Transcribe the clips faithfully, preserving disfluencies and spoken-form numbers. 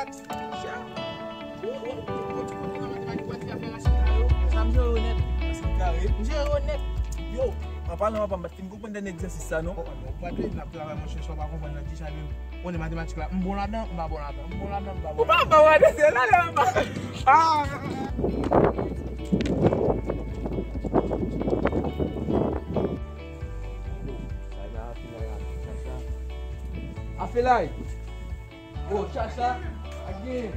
Sa m jere yo nèt. Racine carrée. M jere yo nèt. Yo, an palan, papa, m pa t fin konprann dènye egzèsis sa, non. Ou pa dwe, n ap travay, monchè, sa w pa konprann nan ti sa menm. Konnen matematik la, m bon ladan, m pa bon ladan. M bon ladan, m pa bon ladan. Ou pa bon ladan, se la, la, la. Ah! Afelay. Oh, Chacha, a gen.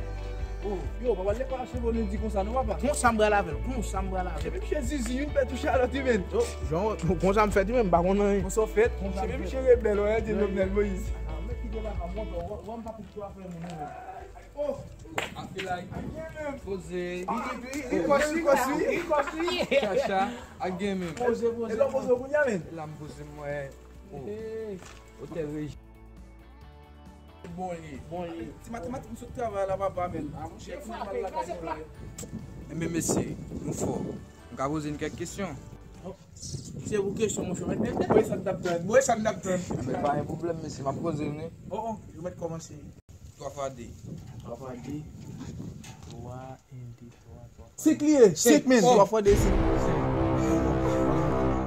Oh, yo, papa, lè pa achte bon, nou di konsa, non, papa? Konsa m pral avè l, konsa m pral avè l. Epi, misye zizi, youn pè touche a lòt, wi, men. Yo, jan, konsa m fèt, wi, men, m pa konn anyen. Konsa w fèt? Epi, misye rebèl, wè, di Jovenel Moïse. Ah, men ki de la, pa montre, wè, wè, m pa pito a frè moun, wi, men. Oh, afelay. Poze. Li, li, li, li kòsi, li kòsi, li kòsi. Chacha, a gen, men. Poze, poze. E lè w poze w kounye a, men? La m poze mwen. Oh. Otè reji. Bon li. Bon li. Ti matematik m sot travay la, papa, men. A, monchè, fè mal la, kraze plat. Enben, mesye, nou fò. M ka poze n kèk kesyon? Oh, se pou kesyon, monchè. Mwen, mwen, mwen, sa n t ap tann. Mwen, sa n t ap tann. Enben, pa gen pwoblèm, mesye. M ap poze nou. Oh, oh, yo mèt kòmanse. Twa fwa de. Twa fwa de. Twa, en, de, twa, twa. Senk li ye. Senk, men. Twa fwa de, senk.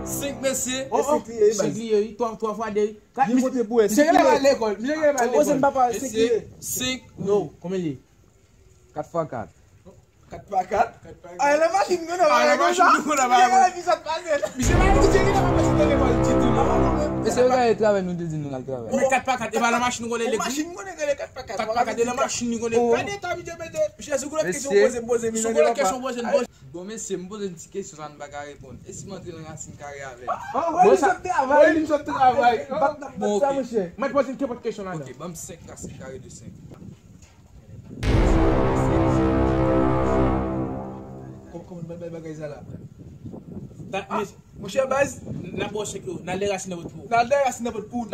Senk, mesye. Oh, oh. Senk li ye, wi. Twa, twa fwa de. Kat, misye, misye genlè pa al lekòl. Misye genlè pa al lekòl. Poze m, papa, senk li ye. Senk. Non, konbyen li ye? Kat fwa kat. Kat pa kat? Kat pa kat. Ah, nan machin nou konn ap pale konsa. Misye pa gen sa k pase. Misye pa gen, misye genlè pa pase nan lekòl ditou, non. Mesye, yo gade travay nou te di nou al travay. Men kat pa kat, e pa nan machin nou konn rele. Machin nou konn rele kat pa kat. Kat pa kat, e nan machin nou konn rele. Gade eta misye mete. Mesye, si w gen lòt kesyon poze, poze m nan papa. Bon, mesye, m poze n ti kesyon sa, n pa ka reponn. E si m antre nan rasin kare avè l? Bon, sa, li sot travay. Bon, ok. Mwen poze n kenpòt kesyon ladan. Ok, ban m senk rasin kare de senk. Kò-, kòman n bay bagay sa la? Monchè baz, n ap ba w senk euro. N al dèyè rasin nan pot pou ou. N al dèyè rasin nan pot pou ou.